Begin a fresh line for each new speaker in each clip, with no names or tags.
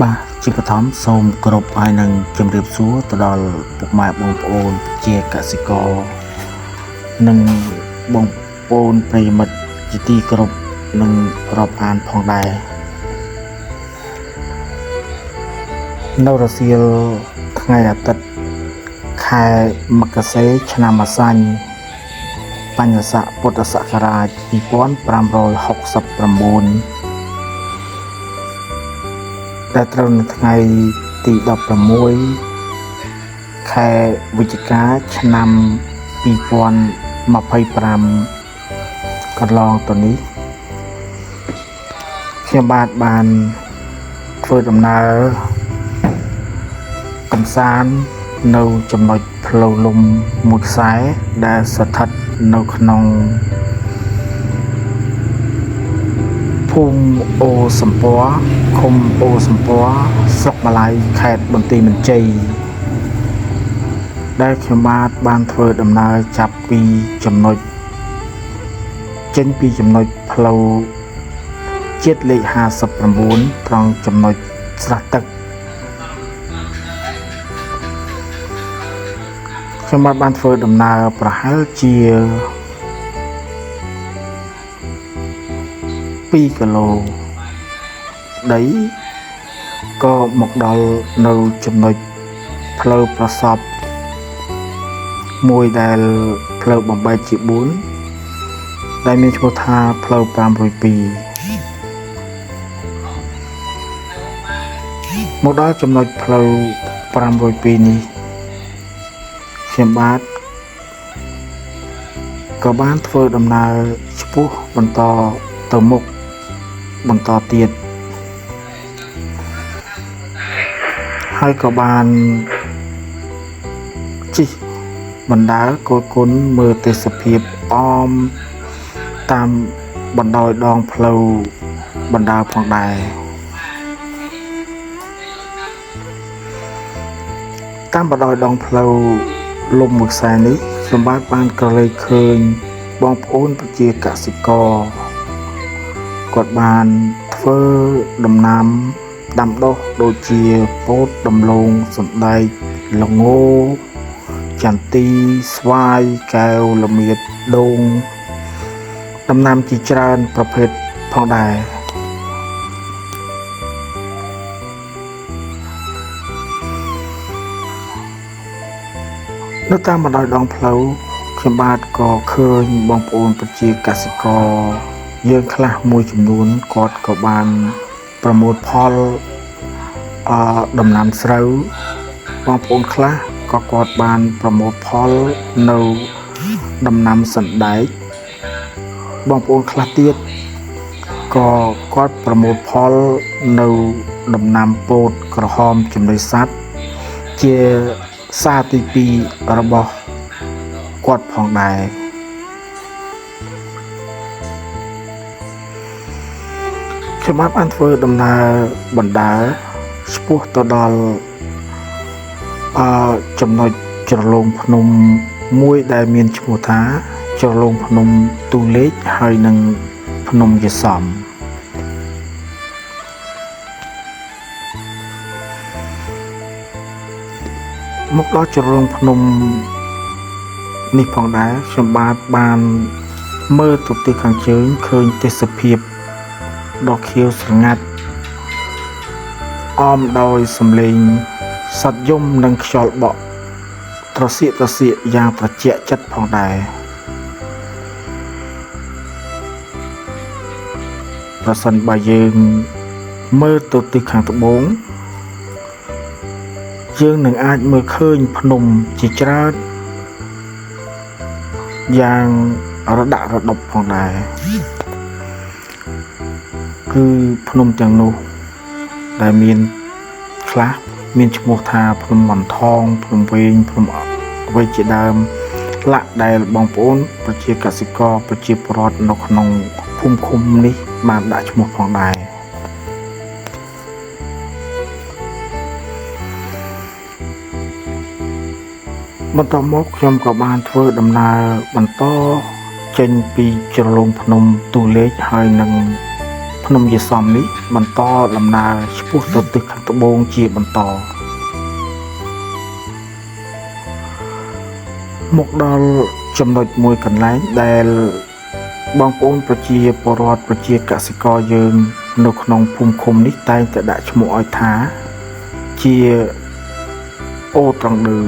បាទជាបឋមសូមគោរពហើយនឹងជម្រាបសួរទៅដល់ពុកម៉ែបងប្អូនជាកសិករនិងបងប្អូនប្រិយមិត្តជាទីគោរពនិងរាប់អានផងដែរនៅរសៀលថ្ងៃអាទិត្យខែមករាឆ្នាំម្សាញ់បញ្ញស័កពុទ្ធសករាជ2569ដែលត្រូវនៅថ្ងៃទី16ខែវិច្ឆិកាឆ្នាំ2025កន្លងទៅនេះខ្ញុំបាទបានធ្វើដំណើរកំសាន្តនៅចំណុចផ្លូវលំមួយខ្សែដែលស្ថិតនៅក្នុងភូមិអូសំពរឃុំអូសំពរស្រុកម្លាយខេត្តបន្ទាយមានជ័យដែលខ្ញុំបាទបានធ្វើដំណើរចាប់ពីចំណុចចេញពីចំណុចផ្លូវជាតិលេខ59ត្រង់ចំណុចស្រះទឹកខ្ញុំបាទបានធ្វើដំណើរប្រហែលជា2គីឡូដីក៏មកដល់នៅចំណុចផ្លូវប្រសពមួយដែលផ្លូវបំបែកជា4ដែលមានឈ្មោះថាផ្លូវ502មកដល់ចំណុចផ្លូវ502នេះខ្ញុំបាទក៏បានធ្វើដំណើរឆ្ពោះបន្តទៅមុខបន្តទៀតហើយក៏បានជិះបណ្ដើរគយគន់មើលទេសភាពអមតាមបណ្ដោយដងផ្លូវបណ្ដើរផងដែរតាមបណ្ដោយដងផ្លូវលំមួយខ្សែនេះខ្ញុំបាទបានក្រឡេកឃើញបងប្អូនប្រជាកសិករគាត់បានធ្វើដំណាំដាំដុះដូចជាពោតដំឡូងសណ្ដែកល្ងចន្ទីស្វាយកែវល្មៀតដូងដំណាំជាច្រើនប្រភេទផងដែរនៅតាមបណ្ដោយដងផ្លូវខ្ញុំបាទក៏ឃើញបងប្អូនប្រជាកសិករយើងខ្លះមួយចំនួនគាត់ក៏បានប្រមូលផលដំណាំស្រូវបងប្អូនខ្លះក៏គាត់បានប្រមូលផលនៅដំណាំសណ្ដែកបងប្អូនខ្លះទៀតក៏គាត់ប្រមូលផលនៅដំណាំពោតក្រហមចំណីសត្វជាសារទី2របស់គាត់ផងដែរខ្ញុំបានធ្វើដំណើរបណ្ដើរឆ្ពោះទៅដល់ចំណុចជ្រលងភ្នំមួយដែលមានឈ្មោះថាជ្រលងភ្នំទូលេខហើយនិងភ្នំយសំមកដល់ជ្រលងភ្នំនេះផងដែរខ្ញុំបាទបានមើលទៅទិសខាងជើងឃើញទេសភាពដ៏ខៀវស្រងាត់អមដោយសំឡេងសត្វយំនិងខ្យល់បក់ត្រសៀកត្រសៀកយ៉ាងត្រជាក់ចិត្តផងដែរប្រសិនបើយើងមើលទៅទិសខាងត្បូងយើងនឹងអាចមើលឃើញភ្នំជាច្រើនយ៉ាងរដាក់រដប់ផងដែរគឺភ្នំទាំងនោះដែលមានខ្លះមានឈ្មោះថាភ្នំមន្ថងភ្នំវែងភ្នំអ្វីជាដើមលាក់ដែលបងប្អូនប្រជាកសិករប្រជាពលរដ្ឋនៅក្នុងភូមិឃុំនេះបានដាក់ឈ្មោះផងដែរបន្តមកខ្ញុំក៏បានធ្វើដំណើរបន្តចេញពីជ្រលងភ្នំទូលេខហើយនឹង ភ្នំយាសមនេះបន្តដំណើរឆ្ពោះទៅទិសខាងត្បូងជាបន្តមកដល់ចំណុចមួយកន្លែងដែលបងប្អូនប្រជាពលរដ្ឋប្រជាកសិករយើងនៅក្នុងភូមិឃុំនេះតែងតែដាក់ឈ្មោះឲ្យថាជាអូត្រង់ឌឺ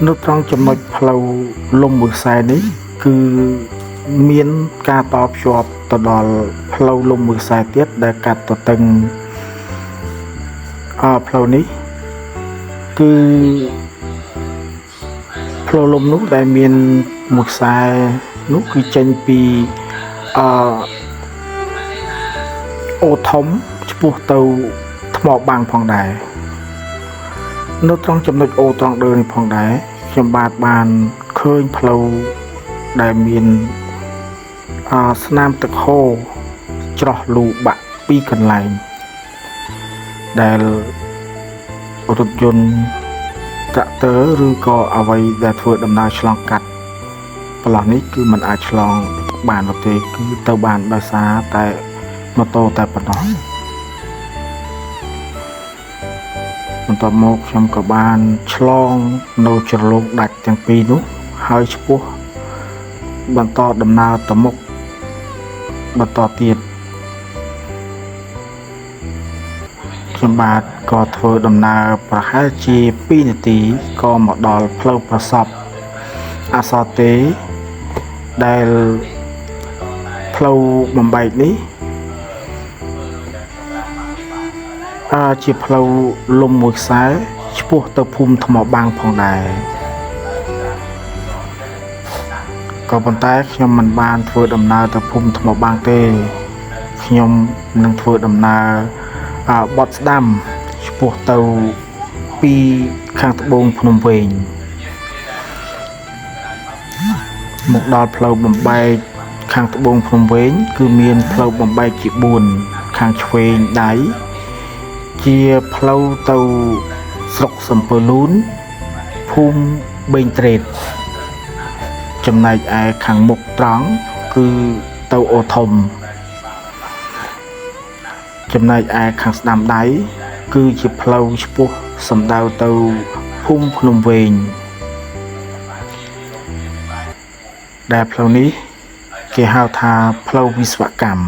នៅត្រង់ចំណុចផ្លូវលំមួយខ្សែនេះគឺមានការតភ្ជាប់ទៅដល់ផ្លូវលំមួយខ្សែទៀតដែលកាត់ទៅតឹងផ្លូវនេះគឺផ្លូវលំនោះដែលមានមួយខ្សែនោះគឺចេញពីអអូធំឆ្ពោះទៅថ្មបាំងផងដែរនៅត្រង់ចំណុចអូត្រង់ដើនេះផងដែរខ្ញុំបាទបានឃើញផ្លូវដែលមានស្នាមទឹកហូរច្រោះលូបាក់ពីរកន្លែងដែលរថយន្តត្រាក់ទ័រឬក៏អ្វីដែលធ្វើដំណើរឆ្លងកាត់ប្រឡោះនេះគឺมันអាចឆ្លងបាននោះទេគឺទៅបានដោយសារតែម៉ូតូតែប៉ុណ្ណោះបន្ទាប់មកខ្ញុំក៏បានឆ្លងនៅជ្រលងដាច់ទាំងពីរនោះហើយឆ្ពោះបន្តដំណើរទៅមុខបន្តទៀតខ្ញុំបាទក៏ធ្វើដំណើរប្រហែលជា2នាទីក៏មកដល់ផ្លូវប្រសពអសរទេដែលផ្លូវបំបែកនេះជាផ្លូវលំមួយខ្សែឆ្ពោះទៅភូមិថ្មបាំងផងដែរក៏ប៉ុន្តែខ្ញុំមិនបានធ្វើដំណើរទៅភូមិថ្មបាំងទេខ្ញុំនឹងធ្វើដំណើរបត់ស្ដាំឆ្ពោះទៅពីខាងត្បូងភ្នំវែងមកដល់ផ្លូវបំបែកខាងត្បូងភ្នំវែងគឺមានផ្លូវបំបែកជា4ខាងឆ្វេងដៃជាផ្លូវទៅស្រុកសំពើលូនភូមិបេងត្រេតចំណែកឯខាងមុខត្រង់គឺទៅអូធំចំណែកឯខាងស្ដាំដៃគឺជាផ្លូវឆ្ពោះសំដៅទៅភូមិភ្នំវែងដែលផ្លូវនេះគេហៅថាផ្លូវវិស្វកម្ម